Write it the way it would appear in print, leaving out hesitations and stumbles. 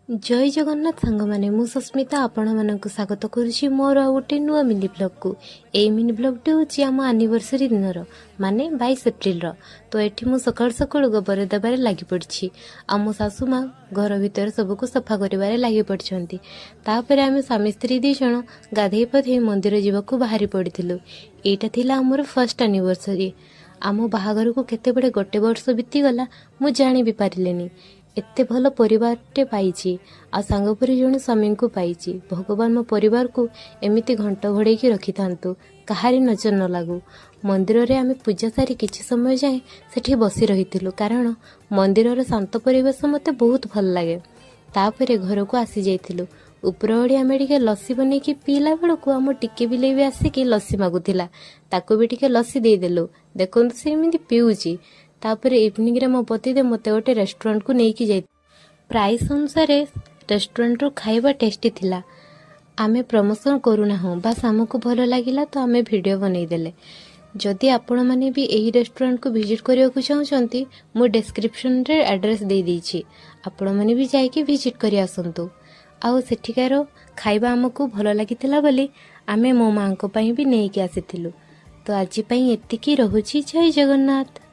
ଜୟ ଜଗନ୍ନାଥ ସାଙ୍ଗମାନେ, ମୁଁ ସସ୍ମିତା ଆପଣମାନଙ୍କୁ ସ୍ୱାଗତ କରୁଛି ମୋର ଆଉ ଗୋଟେ ନୂଆ ମିନି ବ୍ଲଗ୍କୁ। ଏଇ ମିନି ବ୍ଲଗ୍ଟି ହେଉଛି ଆମ ଆନିଭର୍ସରୀ ଦିନର, ମାନେ 22 ଏପ୍ରିଲର। ତ ଏଠି ମୁଁ ସକାଳୁ ସକାଳୁ ଗୋବର ଦେବାରେ ଲାଗି ପଡ଼ିଛି ଆଉ ମୋ ଶାଶୁ ମା ଘର ଭିତରେ ସବୁକୁ ସଫା କରିବାରେ ଲାଗି ପଡ଼ିଛନ୍ତି। ତାପରେ ଆମେ ସ୍ୱାମୀ ସ୍ତ୍ରୀ ଦୁଇ ଜଣ ଗାଧେଇ ପାଧେଇ ମନ୍ଦିର ଯିବାକୁ ବାହାରି ପଡ଼ିଥିଲୁ। ଏଇଟା ଥିଲା ଆମର ଫାର୍ଷ୍ଟ ଆନିଭର୍ସରୀ। ଆମ ବାହାଘରକୁ କେତେବେଳେ ଗୋଟେ ବର୍ଷ ବିତିଗଲା, ମୁଁ ଜାଣି ବି ପାରିଲିନି। ଏତେ ଭଲ ପରିବାରଟେ ପାଇଛି ଆଉ ସାଙ୍ଗ ପରି ଜଣେ ସ୍ୱାମୀଙ୍କୁ ପାଇଛି। ଭଗବାନ ମୋ ପରିବାରକୁ ଏମିତି ଘଣ୍ଟ ଘୋଡ଼େଇକି ରଖିଥାନ୍ତୁ, କାହାରି ନଜର ନ ଲାଗୁ। ମନ୍ଦିରରେ ଆମେ ପୂଜା ସାରି କିଛି ସମୟ ଯାଏଁ ସେଠି ବସି ରହିଥିଲୁ, କାରଣ ମନ୍ଦିରର ଶାନ୍ତ ପରିବେଶ ମୋତେ ବହୁତ ଭଲ ଲାଗେ। ତାପରେ ଘରକୁ ଆସି ଯାଇଥିଲୁ। ଉପରଓଳି ଆମେ ଟିକେ ଲସି ବନେଇକି ପିଇଲା ବେଳକୁ ଆମ ଟିକେ ବିଲେଇ ବି ଆସିକି ଲସି ମାଗୁଥିଲା। ତାକୁ ବି ଟିକେ ଲସି ଦେଇଦେଲୁ। ଦେଖନ୍ତୁ, ସେ ଏମିତି ପିଉଛି। ତାପରେ ଇଭିନିଂରେ ମୋ ପତିଦେବ ମୋତେ ଗୋଟେ ରେଷ୍ଟୁରାଣ୍ଟକୁ ନେଇକି ଯାଇ, ପ୍ରାଇସ୍ ଅନୁସାରେ ରେଷ୍ଟୁରାଣ୍ଟରୁ ଖାଇବା ଟେଷ୍ଟି ଥିଲା। ଆମେ ପ୍ରମୋସନ୍ କରୁନାହୁଁ, ବାସ୍ ଆମକୁ ଭଲ ଲାଗିଲା ତ ଆମେ ଭିଡ଼ିଓ ବନେଇଦେଲେ। ଯଦି ଆପଣମାନେ ବି ଏହି ରେଷ୍ଟୁରାଣ୍ଟକୁ ଭିଜିଟ୍ କରିବାକୁ ଚାହୁଁଛନ୍ତି, ମୁଁ ଡେସ୍କ୍ରିପସନ୍ରେ ଆଡ୍ରେସ୍ ଦେଇଦେଇଛି। ଆପଣମାନେ ବି ଯାଇକି ଭିଜିଟ୍ କରି ଆସନ୍ତୁ। ଆଉ ସେଠିକାର ଖାଇବା ଆମକୁ ଭଲ ଲାଗିଥିଲା ବୋଲି ଆମେ ମୋ ମାଆଙ୍କ ପାଇଁ ବି ନେଇକି ଆସିଥିଲୁ। ତ ଆଜି ପାଇଁ ଏତିକି ରହୁଛି। ଜୟ ଜଗନ୍ନାଥ।